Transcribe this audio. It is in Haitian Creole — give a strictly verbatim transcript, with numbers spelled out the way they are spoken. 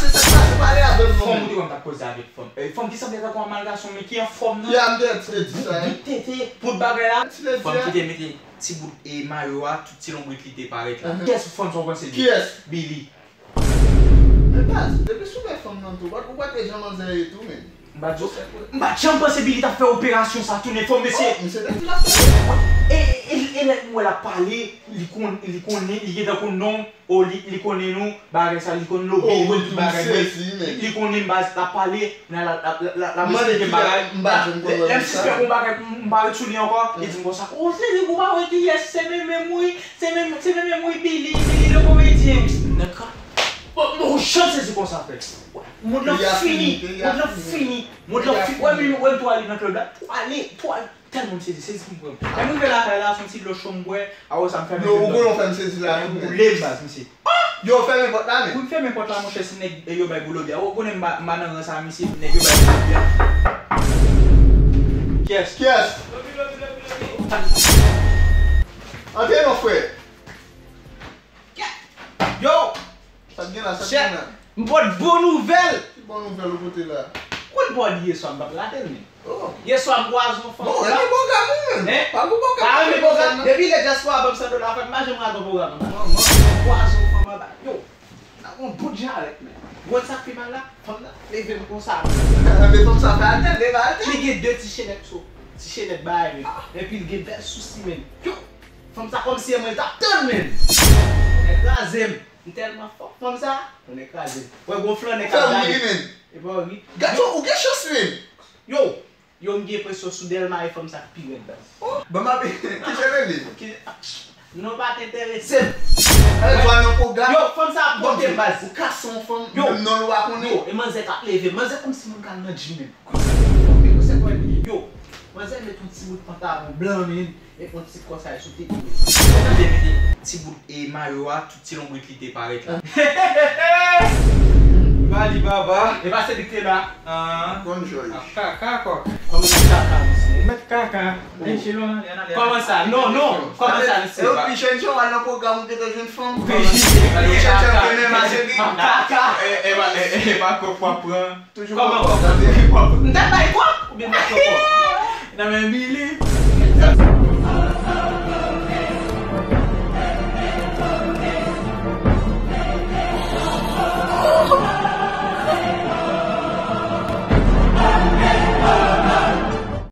se sa k pase, pale avè m non. Fanm ou te wè m t ap koze avèk fanm. Fanm ki sanble tankou anmal gason, men ki anfòm nan. Ya, m te di sa. Bout tete, bout bagay la. Fanm ki te mete ti bout e mayo a, tout ti lonbrit li te parèt la. Kiyès fanm sa w panse li? Kiyès? Billy. Men baz, depi sou lè fanm nan tou, ou pa t wè jan manzè ye tou, men. M pa t janm panse Billy t ap fè operasyon sa tounen fanm mesye. E lè m wè l ap pale, li konnen, li gentan konn non, o li konnen nou, bagay sa, li konn lobi, li konn tout bagay mwen. Li konnen baz l ap pale, kounye a l ap esplike m bagay. Lè m sispèk yon bagay, m pa ret sou li ankò, li di m konsa, o se li ou pa wè kiyès, se menm menm wi, se menm menm wi Billy, Billy le komedyen. Nèg ka Bon, bon, ou janm sezi konsa frè. Mond lan fini, mond lan fini, mond lan fini. Wè m, wè m tou ale nan club la, tou ale, tou ale. Tèlman m sezi, sezi m pran. Lè m rive lakay la, se yon ti dlo cho m bwè, apre sa m fèmen fenn dòmi. Yo, ou konnen w fè m sezi la tou, men. Boule m baz, mesye. Yo, fèmen pòt la, men. Pou m fèmen pòt la, monchè, si nèg yo bay gwo lobi a. Ou konnen m pa, m pa nan ran sa, mesye, nèg yo bay gwo lobi a. Kiyès? Kiyès? Antre non, frè. Yo! Sa k gen la, sa k gen la? M pot bon nouvèl! Ki bon nouvèl ou pote la? Ou konn pa w di yèswa m pa t rate l, men. Oh. Yèswa m kwaze yon fanm. Bon, renmen pwogram ou menm. Hein? Pa pou pwogram. Pa renmen pwogram. Depi lè dyaspora ban m san dola, frè, m pa janm rate yon pwogram. Non, non. Kwaze yon fanm anba. Yo! Nan yon bout jarèt, men. Ou konn sa k pi mal la? Fanm nan leve m konsa. Men fanm sa fè atè, leve atè. Li gen de ti chenèt sou. Ti chenèt bagay, men. Epi l gen bèl sousi, men. Yo! Fanm sa kòmsi e mwen l t ap tann, men. Tonnè kraze m. M tèlman fò. Fanm sa, tonnè kraze m. Wè gwo flannè k ap gade. Fè w ri, men. E pa w ri. Gason, ou gen chans, men. Yo, yo m gen enpresyon sou Dèlma e fanm sa k pi rèd baz. Oh, ban m ap, kijan l rele? Non pa t enterese m. Yo, fanm sa ap pote m baz. Ou ka se yon fanm, menm non l ou pa konnen. Yo, e manzè k ap leve m. Manzè kòmsi moun k al nan gym menm. Kòmsi fanm, yo, se kwè. Yo, manzè met yon ti bout pantalon blan, men. Epi yon ti kòsay sou tete li. Li te mete ti bout e mayo a, tout ti lonbrit li te parèt la. Bali baba. E pa se li k te la. Ah. Bonjòj. Ap kaka kòk. Kòman sa kaka mesye? Mèt kaka. Kòman sa? Non, non. Kòman sa mesye? E ou pi jèn jan w al nan pwogram ou gentan jwenn fanm. Pi jèn jan w gentan jwenn fanm. Kaka. E pa kòk w ap pran. Toujou kòk w ap pran. M t ap bay kòk oubyen m t ap pran kòk? Nan men Billy.